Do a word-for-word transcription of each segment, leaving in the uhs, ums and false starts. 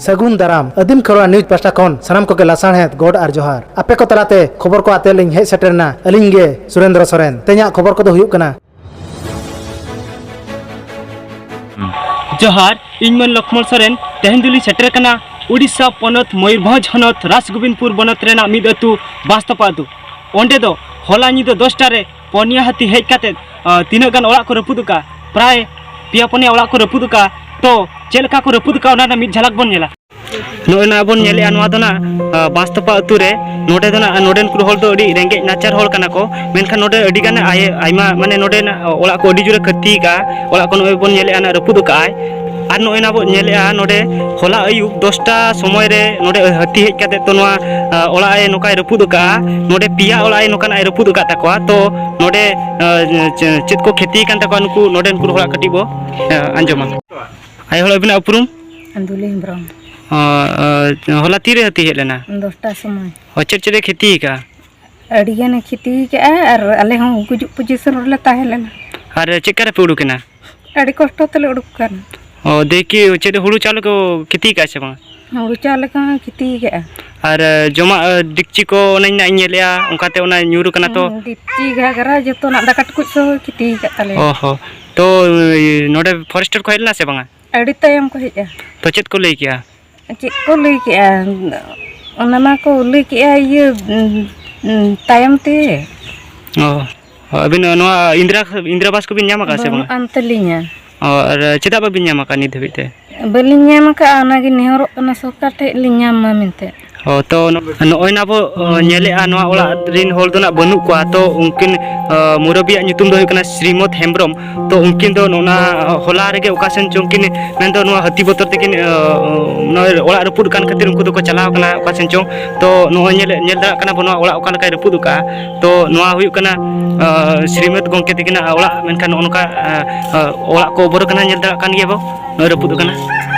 ᱥᱟᱹᱜᱩᱱ ᱫᱟᱨᱟᱢ᱾ ᱟᱹᱫᱤᱢ ᱠᱷᱮᱨᱣᱟᱲ ᱱᱤᱭᱩᱡᱽ ᱯᱟᱦᱴᱟ ᱠᱷᱚᱱ ᱥᱟᱱᱟᱢ ᱠᱚᱜᱮ ᱞᱟᱥᱟᱲᱦᱮᱫ ᱜᱚᱰ ᱟᱨ ᱡᱚᱦᱟᱨ᱾ ᱟᱯᱮ ᱠᱚ ᱛᱟᱞᱟᱛᱮ ᱠᱷᱚᱵᱚᱨ ᱠᱚ ᱟᱛᱮ ᱞᱤᱧ ᱦᱮᱡ ᱥᱮᱴᱮᱨ ᱮᱱᱟ ᱟᱹᱞᱤᱧ ᱜᱮ ᱥᱩᱨᱮᱱᱫᱨᱚ ᱥᱚᱨᱮᱱ᱾ ᱛᱮᱦᱮᱧᱟᱜ ᱠᱷᱚᱵᱚᱨ ᱠᱚᱫᱚ ᱦᱩᱭᱩᱜ ᱠᱟᱱᱟ, ᱡᱚᱦᱟᱨ, ᱤᱧ ᱢᱟᱹᱱ ᱞᱚᱠᱷᱢᱚᱬ ᱥᱚᱨᱮᱱ᱾ ᱛᱮᱦᱮᱧ ᱫᱚᱞᱤᱧ ᱥᱮᱴᱮᱨ ᱟᱠᱟᱱᱟ ᱩᱰᱤᱥᱟ ᱯᱚᱱᱚᱛ ᱢᱚᱭᱩᱨᱵᱷᱚᱸᱡᱽ ᱦᱚᱱᱚᱛ ᱨᱟᱥᱜᱳᱵᱤᱱᱫᱯᱩᱨ ᱵᱚᱱᱚᱛ ᱨᱮᱱᱟᱜ ᱢᱤᱫ ᱟᱹᱛᱩ ᱵᱟᱥᱛᱚᱯᱟ ᱟᱹᱛᱩ᱾ ᱚᱸᱰᱮ ᱫᱚ ᱦᱚᱞᱟ ᱧᱤᱫᱟᱹ ᱫᱚᱥᱴᱟ ᱨᱮ ᱯᱚᱱᱭᱟ ᱦᱟᱹᱛᱤ ᱦᱮᱡ ᱠᱟᱛᱮᱫ, ᱟᱸ, ᱛᱤᱱᱟᱹᱜ ᱜᱟᱱ ᱚᱲᱟᱜ ᱠᱚ ᱨᱟᱹᱯᱩᱫ ᱟᱠᱟᱫᱼᱟ᱾ ᱯᱨᱟᱭ ᱯᱮᱭᱟ ᱯᱩᱱᱭᱟ ᱚᱲᱟᱜ ᱠᱚ ᱨᱟᱹᱯᱩᱫ ᱟᱠᱟᱫᱼᱟ᱾ ᱛᱚ ᱪᱮᱫ ᱞᱮᱠᱟ ᱠᱚ ᱨᱟᱹᱯᱩᱫ ᱟᱠᱟᱫᱼᱟ, ᱚᱱᱟ ᱨᱮᱱᱟᱜ ᱢᱤᱫ ᱡᱷᱟᱞᱟᱠ ᱵᱚᱱ ᱧᱮᱞᱟ᱾ ᱱᱚᱜᱼᱚᱭ ᱱᱟᱜ ᱵᱚᱱ ᱧᱮᱞᱮᱜᱼᱟ, ᱱᱚᱣᱟ ᱫᱚ ᱱᱟᱜ, ᱟ, ᱵᱟᱥᱛᱚᱯᱟ ᱟᱹᱛᱩ ᱨᱮ᱾ ᱱᱚᱰᱮ ᱫᱚ ᱱᱟᱜ, ᱱᱚᱰᱮᱱ ᱠᱚ ᱦᱚᱲ ᱫᱚ ᱟᱹᱰᱤ ᱨᱮᱸᱜᱮᱡ ᱱᱟᱪᱟᱨ ᱦᱚᱲ ᱠᱟᱱᱟ ᱠᱚ, ᱢᱮᱱᱠᱷᱟᱱ ᱱᱚᱰᱮ ᱟᱹᱰᱤ ᱜᱟᱱ ᱟᱭ-, ᱟᱭᱢᱟ, ᱢᱟᱱᱮ, ᱱᱚᱰᱮᱱᱟᱜ ᱚᱲᱟᱜ ᱠᱚ ᱟᱹᱰᱤ ᱡᱳᱨᱮ ᱠᱷᱚᱛᱤ ᱟᱠᱟᱜᱼᱟ᱾ ᱚᱲᱟᱜ ᱠᱚ ᱱᱚᱜᱼᱚᱭ ᱵᱚᱱ ᱧᱮᱞᱮᱜᱼᱟ, ᱱᱟᱜ ᱨᱟᱹᱯᱩᱫ ᱟᱠᱟᱜᱼᱟᱭ᱾ ᱟᱨ ᱱᱚᱜᱼᱚᱭ ᱱᱟᱜ ᱵᱚᱱ ᱧᱮᱞᱮᱜᱼᱟ, ᱱᱚᱰᱮ ᱦᱚᱞᱟ ᱟᱹᱭᱩᱵ ᱫᱚᱥᱴᱟ ᱥᱚᱢᱚᱭ ᱨᱮ ᱱᱚᱰᱮ ᱦᱟᱹᱛᱤ ᱦᱮᱡ ᱠᱟᱛᱮ ᱛᱚ ᱱᱚᱣᱟ, ᱟ, ᱚᱲᱟᱜ ᱮ ᱱᱚᱝᱠᱟᱭ ᱨᱟᱹᱯᱩᱫ ᱟᱠᱟᱜᱼᱟ᱾ ᱱᱚᱰᱮ ᱯᱮᱭᱟ ᱚᱲᱟᱜ ᱮ ᱱᱚᱝᱠᱟᱱᱟᱜ ᱮ ᱨᱟᱹᱯᱩᱫ ᱟᱠᱟᱫ ᱛᱟᱠᱚᱣᱟ᱾ ᱛᱚ ᱱᱚᱰᱮ, ᱟ, ᱪᱮ-, ᱪᱮᱫ ᱠᱚ ᱠᱷᱚᱛᱤ ᱟᱠᱟᱱ ᱛᱟᱠᱚᱣᱟ ᱱᱩᱠᱩ ᱱᱚᱰᱮᱱ ᱠᱚ ᱦᱚᱲᱟᱜ ᱠᱟᱹᱴᱤᱡ ᱵᱚ, ᱟ, ᱟᱸᱡᱚᱢᱟ᱾ ᱟᱭᱳ ᱦᱚᱲ, ᱟᱹᱵᱤᱱᱟᱜ ᱩᱯᱨᱩᱢ? ᱫᱩᱞᱤ ᱦᱮᱢᱵᱨᱚᱢ᱾ ᱚ, ᱚ, ᱦᱚᱞᱟ ᱛᱤᱨᱮ ᱦᱟᱹᱛᱤ ᱦᱮᱡ ᱞᱮᱱᱟ? ᱫᱚᱥᱴᱟ ᱥᱚᱢᱚᱭ᱾ ᱚ, ᱪᱮᱫ ᱪᱮᱫ ᱮ ᱠᱷᱚᱛᱤ ᱟᱠᱟᱜᱼᱟ? ᱟᱹᱰᱤ ᱜᱟᱱᱮ ᱠᱷᱚᱛᱤ ᱟᱠᱟᱜᱼᱟ, ᱟᱨ ᱟᱞᱮ ᱦᱚᱸ ᱜᱩᱡᱩᱜ ᱯᱚᱡᱤᱥᱚᱱ ᱨᱮᱞᱮ ᱛᱟᱦᱮᱸ ᱞᱮᱱᱟ᱾ ᱟᱨ ᱪᱮᱫ ᱠᱟᱨᱮ ᱯᱮ ᱩᱰᱩᱠ ᱮᱱᱟ? ᱟᱹᱰᱤ ᱠᱚᱥᱴᱚ ᱛᱮᱞᱮ ᱩᱰᱩᱠ ᱠᱟᱱᱟ᱾ ᱚ, ᱫᱮ ᱠᱤ ᱪᱮᱫ ᱦᱩᱲᱩ ᱪᱟᱣᱞᱮ ᱠᱚ ᱠᱷᱚᱛᱤ ᱟᱠᱟᱜᱼᱟ ᱥᱮ ᱵᱟᱝ? ᱦᱩᱲᱩ ᱪᱟᱣᱞᱮ ᱠᱚᱦᱚᱸ ᱠᱷᱚᱛᱤ ᱟᱠᱟᱜᱼᱟ᱾ ᱟᱨ, ᱮ, ᱡᱚᱢᱟᱜ, ᱮ, ᱰᱮᱠᱪᱤ ᱠᱚ ᱚᱱᱮᱧ ᱱᱟᱜ ᱤᱧ ᱧᱮᱞᱮᱜᱼᱟ, ᱚᱱᱠᱟᱛᱮ ᱚᱱᱟ ᱧᱩᱨ ᱟᱠᱟᱱᱟ ᱛᱚ᱾ ᱦᱩᱸ, ᱰᱮᱠᱪᱤ, ᱜᱷᱟᱜᱽᱨᱟ, ᱡᱚᱛᱚᱱᱟᱜ ᱫᱟᱠᱟ ᱴᱩᱠᱩᱡ ᱥᱚᱦᱚ ᱠᱷᱚᱛᱤ ᱟᱠᱟᱫ ᱛᱟᱞᱮᱭᱟ᱾ ᱚ ᱦᱚ᱾ ᱛᱚ, ᱮ, ᱱᱚᱰᱮ ᱯᱷᱚᱨᱮᱥᱴᱟᱨ ᱠᱚ ᱦᱮᱡ ᱞᱮᱱᱟ ᱥᱮ ᱵᱟᱝᱟ? ᱟᱹᱰᱤ ᱛᱟᱭᱚᱢ ᱠᱚ ᱦᱮᱡᱼᱟ᱾ ᱛᱚ, ᱪᱮᱫ ᱠᱚ ᱞᱟᱹᱭ ᱠᱮᱜᱼᱟ? ᱪᱮᱫ ᱠᱚ ᱞᱟᱹᱭ ᱠᱮᱜᱼᱟ? ᱚᱱᱟ ᱢᱟ ᱠᱚ ᱞᱟᱹᱭ ᱠᱮᱜᱼᱟ, ᱤᱭᱟᱹ, ᱩᱸ, ᱩᱸ, ᱛᱟᱭᱚᱢ ᱛᱮ᱾ ᱚ, ᱟᱹᱵᱤᱱ ᱱᱚᱣᱟ ᱤᱱᱫᱨᱟ, ᱤᱱᱫᱨᱟ ᱟᱵᱟᱥ ᱠᱚᱵᱤᱱ ᱧᱟᱢ ᱟᱠᱟᱫᱼᱟ ᱥᱮ ᱵᱟᱝᱟ? ᱵᱟᱹᱱᱩᱜ ᱟᱱ ᱛᱟᱹᱞᱤᱧᱟ᱾ ᱚ, ᱟᱨ ᱪᱮᱫᱟᱜ ᱵᱟᱹᱵᱤᱱ ᱧᱟᱢ ᱟᱠᱟᱫᱼᱟ ᱱᱤᱛ ᱫᱷᱟᱹᱵᱤᱡ ᱛᱮ? ᱵᱟᱹᱞᱤᱧ ᱧᱟᱢ ᱟᱠᱟᱫᱼᱟ, ᱚᱱᱟᱜᱮ ᱱᱮᱦᱚᱨᱚᱜ ᱠᱟᱱᱟ ᱥᱚᱨᱠᱟᱨ ᱴᱷᱮᱡ ᱞᱤᱧ ᱧᱟᱢ ᱢᱟ ᱢᱮᱱᱛᱮ᱾ ᱚ, ᱛᱚ ᱱᱚᱜᱼᱚᱭ ᱱᱟ ᱵᱚ, ᱚ, ᱧᱮᱞᱮᱜᱼᱟ, ᱱᱚᱣᱟ ᱚᱲᱟᱜ ᱨᱤᱱ ᱦᱚᱲ ᱫᱚ ᱱᱟᱜ ᱵᱟᱹᱱᱩᱜ ᱠᱚᱣᱟ᱾ ᱛᱚ ᱩᱱᱠᱤᱱ, ᱚ, ᱢᱩᱨᱟᱹᱵᱤᱭᱟᱜ ᱧᱩᱛᱩᱢ ᱫᱚ ᱦᱩᱭᱩᱜ ᱠᱟᱱᱟ ᱥᱨᱤᱢᱚᱛ ᱦᱮᱢᱵᱨᱚᱢ᱾ ᱛᱚ ᱩᱱᱠᱤᱱ ᱫᱚ ᱱᱚᱜᱼᱚ ᱱᱟ ᱦᱚᱞᱟ ᱨᱮᱜᱮ ᱚᱠᱟ ᱥᱮᱱ ᱪᱚᱝ ᱠᱤᱱ, ᱢᱮᱱᱫᱚ ᱱᱚᱣᱟ ᱦᱟᱹᱛᱤ ᱵᱚᱛᱚᱨ ᱛᱮᱠᱤᱱ, ᱚ, ᱱᱚᱜᱼᱚᱭ ᱚᱲᱟᱜ ᱨᱟᱹᱯᱩᱫ ᱠᱟᱱ ᱠᱷᱟᱹᱛᱤᱨ ᱩᱱᱠᱩ ᱫᱚᱠᱚ ᱪᱟᱞᱟᱣ ᱠᱟᱱᱟ ᱚᱠᱟ ᱥᱮᱱ ᱪᱚᱝ᱾ ᱛᱚ ᱱᱚᱜᱼᱚᱭ ᱧᱮᱞ, ᱧᱮᱞ ᱫᱟᱲᱮᱭᱟᱜ ᱠᱟᱱᱟ ᱵᱚᱱ ᱱᱚᱣᱟ ᱚᱲᱟᱜ ᱚᱠᱟ ᱞᱮᱠᱟᱭ ᱨᱟᱹᱯᱩᱫ ᱟᱠᱟᱜᱼᱟ᱾ ᱛᱚ ᱱᱚᱣᱟ ᱦᱩᱭᱩᱜ ᱠᱟᱱᱟ, ᱚ, ᱥᱨᱤᱢᱚᱛ ᱜᱚᱢᱠᱮ ᱛᱟᱹᱠᱤᱱᱟᱜ ᱚᱲᱟᱜ, ᱢᱮᱱᱠᱷᱟᱱ ᱱᱚᱜᱼᱚ ᱱᱚᱝᱠᱟ, ᱚ, ᱚᱲᱟᱜ ᱠᱚ ᱚᱵᱚᱨ ᱟᱠᱟᱱᱟ, ᱧᱮᱞ ᱫᱟᱲᱮᱭᱟᱜ ᱠᱟᱱ ᱜᱮᱭᱟ ᱵᱚ, ᱱᱚᱜᱼᱚᱭ ᱨᱟᱹᱯᱩᱫ ᱟᱠᱟᱱᱟ᱾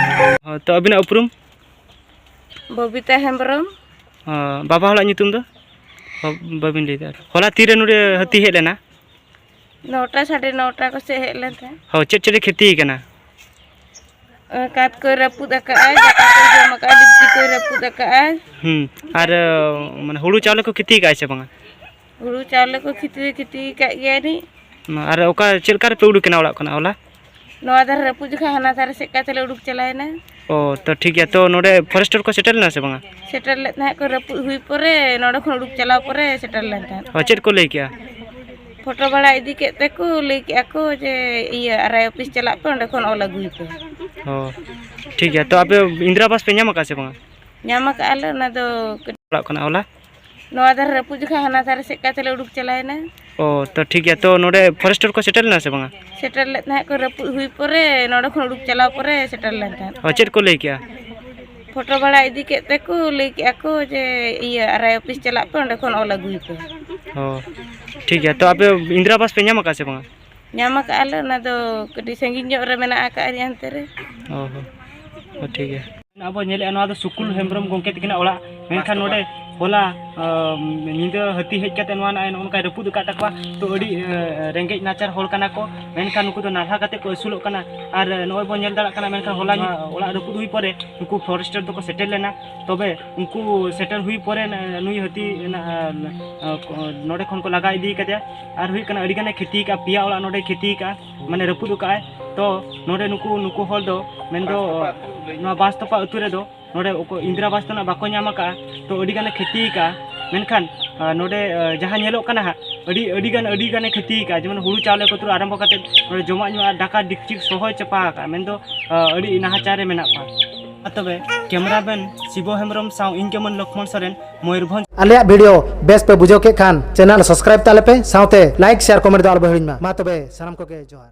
ᱚ, ᱛᱚ ᱟᱹᱵᱤᱱᱟᱜ ᱩᱯᱨᱩᱢ? ᱵᱚᱵᱤᱛᱟ ᱦᱮᱢᱵᱨᱚᱢ᱾ ᱚ, ᱵᱟᱵᱟ ᱦᱚᱲᱟᱜ ᱧᱩᱛᱩᱢ ᱫᱚ? ᱚ, ᱵᱟᱹᱵᱤᱱ ᱞᱟᱹᱭ ᱫᱟᱲᱮᱭᱟᱜᱼᱟ᱾ ᱦᱚᱞᱟ ᱛᱤᱨᱮ ᱱᱚᱰᱮ ᱦᱟᱹᱛᱤ ᱦᱮᱡ ᱞᱮᱱᱟ? ᱱᱚᱴᱟ, ᱥᱟᱲᱮ ᱱᱚᱴᱟ ᱠᱚ ᱥᱮᱫ ᱦᱮᱡ ᱞᱮᱱ ᱛᱟᱦᱮᱸᱫ᱾ ᱦᱚᱸ, ᱪᱮᱫ ᱪᱮᱫ ᱮ ᱠᱷᱚᱛᱤ ᱠᱟᱱᱟ? ᱠᱟᱸᱛ ᱠᱚᱭ ᱨᱟᱹᱯᱩᱫ ᱟᱠᱟᱫᱼᱟᱭ, ᱡᱟᱠᱟ ᱠᱚᱭ ᱡᱚᱢ ᱟᱠᱟᱫᱼᱟ, ᱰᱤᱯᱪᱤ ᱠᱚᱭ ᱨᱟᱹᱯᱩᱫ ᱟᱠᱟᱫᱼᱟᱭ᱾ ᱦᱩᱸ᱾ ᱟᱨ ᱢᱟᱱᱮ ᱦᱩᱲᱩ ᱪᱟᱣᱞᱮ ᱠᱚ ᱠᱷᱤᱛᱤ ᱟᱠᱟᱫᱼᱟᱭ ᱥᱮ ᱵᱟᱝᱟ? ᱦᱩᱲᱩ ᱪᱟᱣᱞᱮ ᱠᱚ ᱠᱷᱤᱛᱤ ᱠᱷᱤᱛᱤ ᱟᱠᱟᱫ ᱜᱮᱭᱟ ᱡᱟᱹᱱᱤᱡ᱾ ᱟᱨ ᱚᱠᱟ ᱪᱮᱫ ᱞᱮᱠᱟ ᱨᱮᱯᱮ ᱩᱰᱩᱠ ᱮᱱᱟ ᱚᱲᱟᱜ ᱠᱷᱚᱱᱟᱜ ᱦᱚᱞᱟ? ᱱᱚᱣᱟ ᱫᱷᱟᱨᱮ ᱨᱟᱹᱯᱩᱫ ᱡᱚᱠᱷᱟᱡ ᱦᱟᱱᱟ ᱫᱷᱟᱨᱮ ᱥᱮᱫ ᱠᱟᱛᱮ ᱞᱮ ᱩᱰᱩᱠ ᱪᱟᱞᱟᱣᱮᱱᱟ᱾ ᱚ, ᱛᱚ ᱴᱷᱤᱠ ᱜᱮᱭᱟ᱾ ᱛᱚ ᱱᱚᱰᱮ ᱯᱷᱚᱨᱮᱥᱴᱟᱨ ᱠᱚ ᱥᱮᱴᱮᱨ ᱞᱮᱱᱟ ᱥᱮ ᱵᱟᱝᱟ? ᱥᱮᱴᱮᱨ ᱞᱮᱫ ᱛᱟᱦᱮᱸᱫ ᱠᱚ, ᱨᱟᱹᱯᱩᱫ ᱦᱩᱭ ᱯᱚᱨᱮ, ᱱᱚᱰᱮ ᱠᱷᱚᱱ ᱩᱰᱩᱠ ᱪᱟᱞᱟᱣ ᱯᱚᱨᱮ ᱥᱮᱴᱮᱨ ᱞᱮᱱ ᱛᱟᱦᱮᱸᱫ᱾ ᱚ, ᱪᱮᱫ ᱠᱚ ᱞᱟᱹᱭ ᱠᱮᱜᱼᱟ? ᱯᱷᱳᱴᱳ ᱵᱟᱲᱟ ᱤᱫᱤ ᱠᱮᱫ ᱛᱮᱠᱚ ᱞᱟᱹᱭ ᱠᱮᱜᱼᱟ ᱠᱚ ᱡᱮ, ᱤᱭᱟᱹ, ᱟᱨ ᱟᱭ ᱚᱯᱷᱤᱥ ᱪᱟᱞᱟᱜ ᱯᱮ, ᱚᱸᱰᱮ ᱠᱷᱚᱱ ᱚᱞ ᱟᱹᱜᱩᱭ ᱯᱮ᱾ ᱚ, ᱴᱷᱤᱠ ᱜᱮᱭᱟ᱾ ᱛᱚ ᱟᱯᱮ ᱤᱱᱫᱨᱟ ᱟᱵᱟᱥ ᱯᱮ ᱧᱟᱢ ᱟᱠᱟᱫᱼᱟ ᱥᱮ ᱵᱟᱝᱟ? ᱧᱟᱢ ᱟᱠᱟᱫᱼᱟ ᱞᱮ, ᱚᱱᱟ ᱫᱚ ᱚᱲᱟᱜ ᱠᱷᱚᱱᱟᱜ ᱦᱚᱞᱟ? ᱱᱚᱣᱟ ᱫᱷᱟᱨᱮ ᱨᱟᱹᱯᱩᱫ ᱡᱚᱠᱷᱟᱡ ᱦᱟᱱᱟ ᱫᱷᱟᱨᱮ ᱥᱮᱫ ᱠᱟᱛᱮ ᱞᱮ ᱩᱰᱩᱠ ᱪᱟᱞᱟᱣᱮᱱᱟ᱾ ᱚ, ᱛᱚ ᱴᱷᱤᱠ ᱜᱮᱭᱟ᱾ ᱛᱚ ᱱᱚᱰᱮ ᱯᱷᱚᱨᱮᱥᱴᱟᱨ ᱠᱚ ᱥᱮᱴᱮᱨ ᱞᱮᱱᱟ ᱥᱮ ᱵᱟᱝᱟ? ᱥᱮᱴᱮᱨ ᱞᱮᱫ ᱛᱟᱦᱮᱸᱫ ᱠᱚ, ᱨᱟᱹᱯᱩᱫ ᱦᱩᱭ ᱯᱚᱨᱮ, ᱱᱚᱰᱮ ᱠᱷᱚᱱ ᱩᱰᱩᱠ ᱪᱟᱞᱟᱣ ᱯᱚᱨᱮ ᱥᱮᱴᱮᱨ ᱞᱮᱱ ᱛᱟᱦᱮᱸᱫ᱾ ᱚ, ᱪᱮᱫ ᱠᱚ ᱞᱟᱹᱭ ᱠᱮᱜᱼᱟ? ᱯᱷᱳᱴᱳ ᱵᱟᱲᱟ ᱤᱫᱤ ᱠᱮᱫ ᱛᱮᱠᱚ ᱞᱟᱹᱭ ᱠᱮᱜᱼᱟ ᱠᱚ ᱡᱮ, ᱤᱭᱟᱹ, ᱟᱨ ᱟᱭ ᱚᱯᱷᱤᱥ ᱪᱟᱞᱟᱜ ᱯᱮ, ᱚᱸᱰᱮ ᱠᱷᱚᱱ ᱚᱞ ᱟᱹᱜᱩᱭ ᱯᱮ᱾ ᱚ, ᱴᱷᱤᱠ ᱜᱮᱭᱟ᱾ ᱛᱚ ᱟᱯᱮ ᱤᱱᱫᱨᱟ ᱟᱵᱟᱥ ᱯᱮ ᱧᱟᱢ ᱟᱠᱟᱫᱼᱟ ᱥᱮ ᱵᱟᱝᱟ? ᱧᱟᱢ ᱟᱠᱟᱫᱼᱟ ᱞᱮ, ᱚᱱᱟ ᱫᱚ ᱠᱟᱹᱴᱤᱡ ᱥᱟᱺᱜᱤᱧ ᱧᱚᱜ ᱨᱮ ᱢᱮᱱᱟᱜ ᱟᱠᱟᱫᱼᱟ ᱦᱟᱱᱛᱮ ᱨᱮ᱾ ᱚ ᱦᱚᱸ, ᱚ, ᱴᱷᱤᱠ ᱜᱮᱭᱟ᱾ ᱟᱵᱚ ᱧᱮᱞᱮᱫᱼᱟ, ᱱᱚᱣᱟ ᱫᱚ ᱥᱩᱠᱩᱞ ᱦᱮᱢᱵᱨᱚᱢ ᱜᱚᱢᱠᱮ ᱛᱟᱹᱠᱤᱱᱟᱜ ᱚᱲᱟᱜ, ᱢᱮᱱᱠᱷᱟᱱ ᱱᱚᱰᱮ ᱦᱚᱞᱟ, ᱟᱢ, ᱧᱤᱫᱟᱹ ᱦᱟᱹᱛᱤ ᱦᱮᱡ ᱠᱟᱛᱮ ᱱᱚᱣᱟ ᱱᱚᱜᱼᱚᱭ ᱱᱚᱜᱼᱚ ᱱᱚᱝᱠᱟᱭ ᱨᱟᱹᱯᱩᱫ ᱟᱠᱟᱫ ᱛᱟᱠᱚᱣᱟ᱾ ᱛᱚ ᱟᱹᱰᱤ, ᱮ, ᱨᱮᱸᱜᱮᱡ ᱱᱟᱪᱟᱨ ᱦᱚᱲ ᱠᱟᱱᱟ ᱠᱚ, ᱢᱮᱱᱠᱷᱟᱱ ᱱᱩᱠᱩ ᱫᱚ ᱱᱟᱞᱦᱟ ᱠᱟᱛᱮ ᱠᱚ ᱟᱹᱥᱩᱞᱚᱜ ᱠᱟᱱᱟ᱾ ᱟᱨ ᱱᱚᱜᱼᱚᱭ ᱵᱚᱱ ᱧᱮᱞ ᱫᱟᱲᱮᱭᱟᱜ ᱠᱟᱱᱟ, ᱢᱮᱱᱠᱷᱟᱱ ᱦᱚᱞᱟ ᱱᱚᱣᱟ ᱚᱲᱟᱜ ᱨᱟᱹᱯᱩᱫ ᱦᱩᱭ ᱯᱚᱨᱮ ᱱᱩᱠᱩ ᱯᱷᱚᱨᱮᱥᱴᱟᱨ ᱫᱚᱠᱚ ᱥᱮᱴᱮᱨ ᱞᱮᱱᱟ᱾ ᱛᱚᱵᱮ ᱩᱱᱠᱩ ᱥᱮᱴᱮᱨ ᱦᱩᱭ ᱯᱚᱨᱮ ᱱᱩᱭ ᱦᱟᱹᱛᱤ ᱱᱚᱰᱮ ᱠᱷᱚᱱ ᱠᱚ ᱞᱟᱜᱟ ᱤᱫᱤ ᱠᱟᱫᱮᱭᱟ᱾ ᱟᱨ ᱦᱩᱭᱩᱜ ᱠᱟᱱᱟ, ᱟᱹᱰᱤ ᱜᱟᱱᱮ ᱠᱷᱮᱛᱤ ᱠᱟᱜᱼᱟ, ᱯᱮᱭᱟ ᱚᱲᱟᱜ ᱱᱚᱰᱮ ᱠᱷᱮᱛᱤ ᱠᱟᱜᱼᱟ, ᱢᱟᱱᱮ ᱨᱟᱹᱯᱩᱫ ᱠᱟᱜᱼᱟᱭ᱾ ᱛᱚ ᱱᱚᱰᱮ ᱱᱩᱠᱩ, ᱱᱩᱠᱩ ᱦᱚᱲ ᱫᱚ ᱢᱮᱱᱫᱚ ᱱᱚᱣᱟ ᱵᱟᱸᱥᱛᱚᱯᱟ ᱟᱹᱛᱩ ᱨᱮᱫᱚ ᱱᱚᱰᱮ ᱚᱠᱚᱭ ᱤᱱᱫᱨᱟ ᱟᱵᱟᱥ ᱫᱚ ᱱᱟᱜ ᱵᱟᱠᱚ ᱧᱟᱢ ᱟᱠᱟᱫᱼᱟ᱾ ᱛᱚ ᱟᱹᱰᱤ ᱜᱟᱱᱮ ᱠᱷᱮᱛᱤ ᱠᱟᱜᱼᱟ᱾ ᱢᱮᱱᱠᱷᱟᱱ, ᱟᱨ ᱱᱚᱰᱮ, ᱟᱨ ᱡᱟᱦᱟᱸ ᱧᱮᱞᱚᱜ ᱠᱟᱱᱟ ᱦᱟᱸᱜ, ᱟᱹᱰᱤ, ᱟᱹᱰᱤ ᱜᱟᱱ, ᱟᱹᱰᱤ ᱜᱟᱱᱮ ᱠᱷᱮᱛᱤ ᱠᱟᱜᱼᱟ᱾ ᱡᱮᱢᱚᱱ ᱦᱩᱲᱩ ᱪᱟᱣᱞᱮ ᱠᱚᱛᱮ ᱟᱨᱟᱢᱵᱷᱚ ᱠᱟᱛᱮ ᱱᱚᱰᱮ ᱡᱚᱢᱟᱜ ᱧᱩᱣᱟᱜ ᱫᱟᱠᱟ ᱰᱮᱠᱪᱤ ᱥᱚᱦᱚᱭ ᱪᱟᱯᱟ ᱟᱠᱟᱫᱼᱟ᱾ ᱢᱮᱱᱫᱚ, ᱟᱨ ᱟᱹᱰᱤ ᱱᱟᱦᱟᱪᱟᱨ ᱨᱮ ᱢᱮᱱᱟᱜ ᱠᱚᱣᱟ᱾ ᱟᱨ ᱛᱚᱵᱮ ᱠᱮᱢᱮᱨᱟᱢᱮᱱ ᱥᱤᱵᱚ ᱦᱮᱢᱵᱨᱚᱢ ᱥᱟᱶ ᱤᱧ ᱡᱮᱢᱚᱱ ᱞᱚᱠᱷᱢᱚᱬ ᱥᱚᱨᱮᱱ, ᱢᱚᱭᱩᱨᱵᱷᱚᱸᱡᱽ᱾ ᱟᱞᱮᱭᱟᱜ ᱵᱷᱤᱰᱤᱭᱳ ᱵᱮᱥ ᱯᱮ ᱵᱩᱡᱷᱟᱹᱣ ᱠᱮᱫ ᱠᱷᱟᱱ ᱪᱮᱱᱮᱞ ᱥᱟᱵᱥᱠᱨᱟᱭᱤᱵ ᱛᱟᱞᱮ ᱯᱮ, ᱥᱟᱶᱛᱮ ᱞᱟᱭᱤᱠ, ᱥᱮᱭᱟᱨ, ᱠᱚᱢᱮᱱᱴ ᱫᱚ ᱟᱞᱚ ᱯᱮ ᱦᱤᱲᱤᱧ ᱢᱟ᱾ ᱢᱟ ᱛᱚᱵᱮ ᱥᱟᱱᱟᱢ ᱠᱚᱜᱮ ᱡᱚᱦᱟᱨ᱾